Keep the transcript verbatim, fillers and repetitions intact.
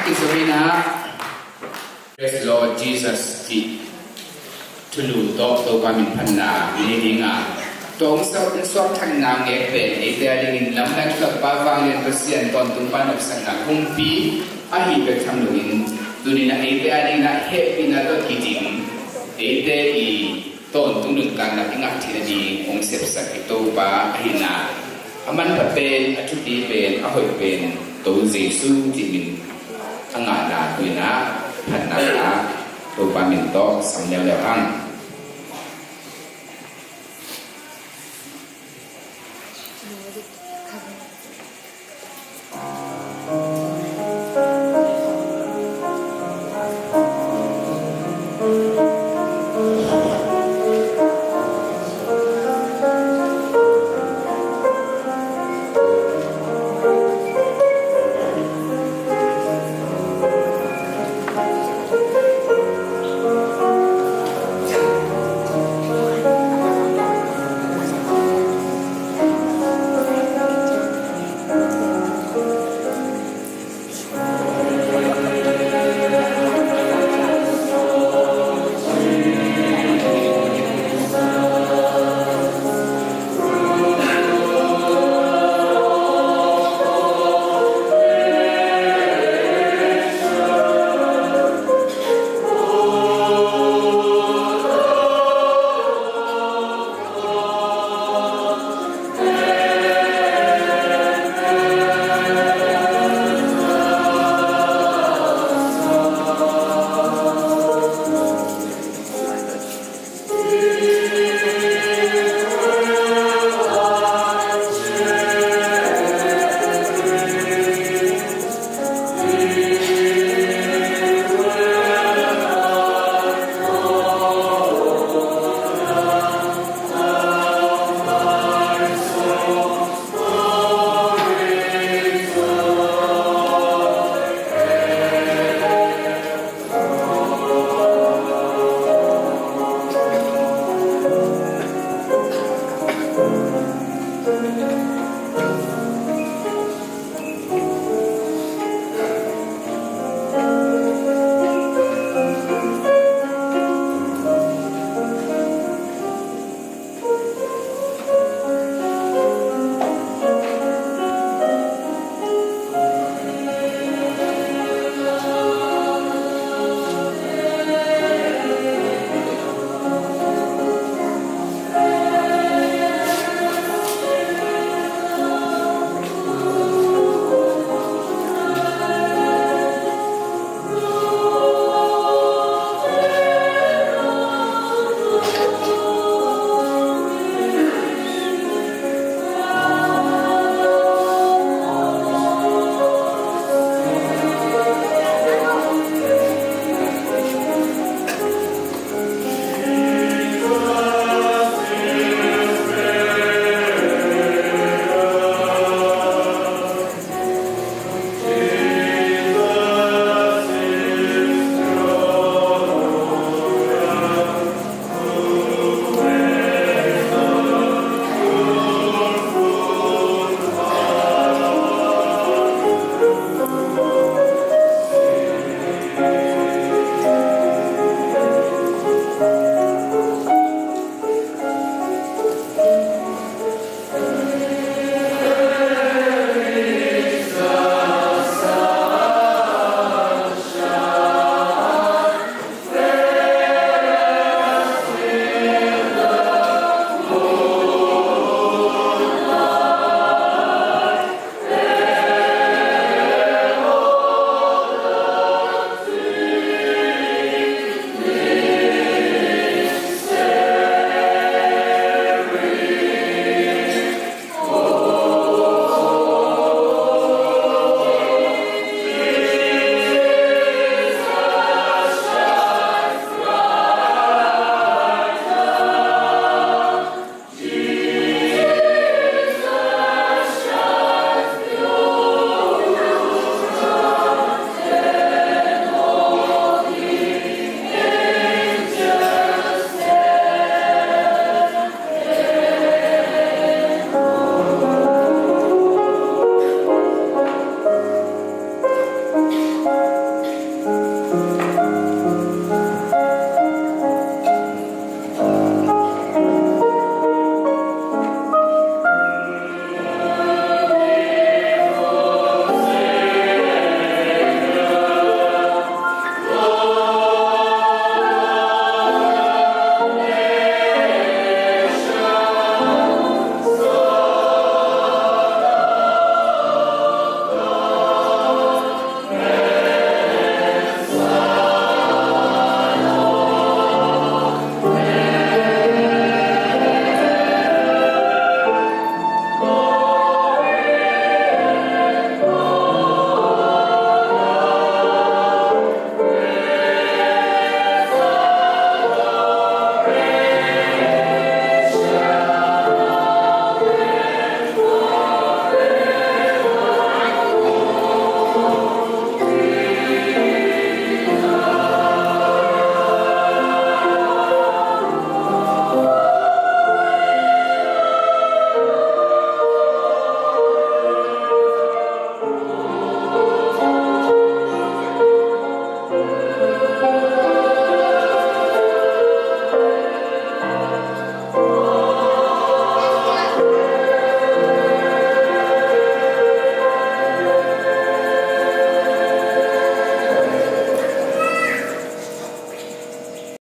Praise the Lord Jesus cih thulu tawh Topa min phatna nei ding a, tua hong suak, hong suak thakna ngek pen eite a dingin lamdang kipakpa vanglian Pasian tawntung pan nopsakna kumpi ahi bek tham loin, tuni-in a eite a dingin a hehpihna tawh kiding, eite i tawntung nuntakna i ngah theihna ding hong sepsak i Topa ahihna, a manpha pen, a thupi pen, a hoih pen To Jesu cih min a ngahna tuni-in a phatna a Topa min tawh sam leuleu hang.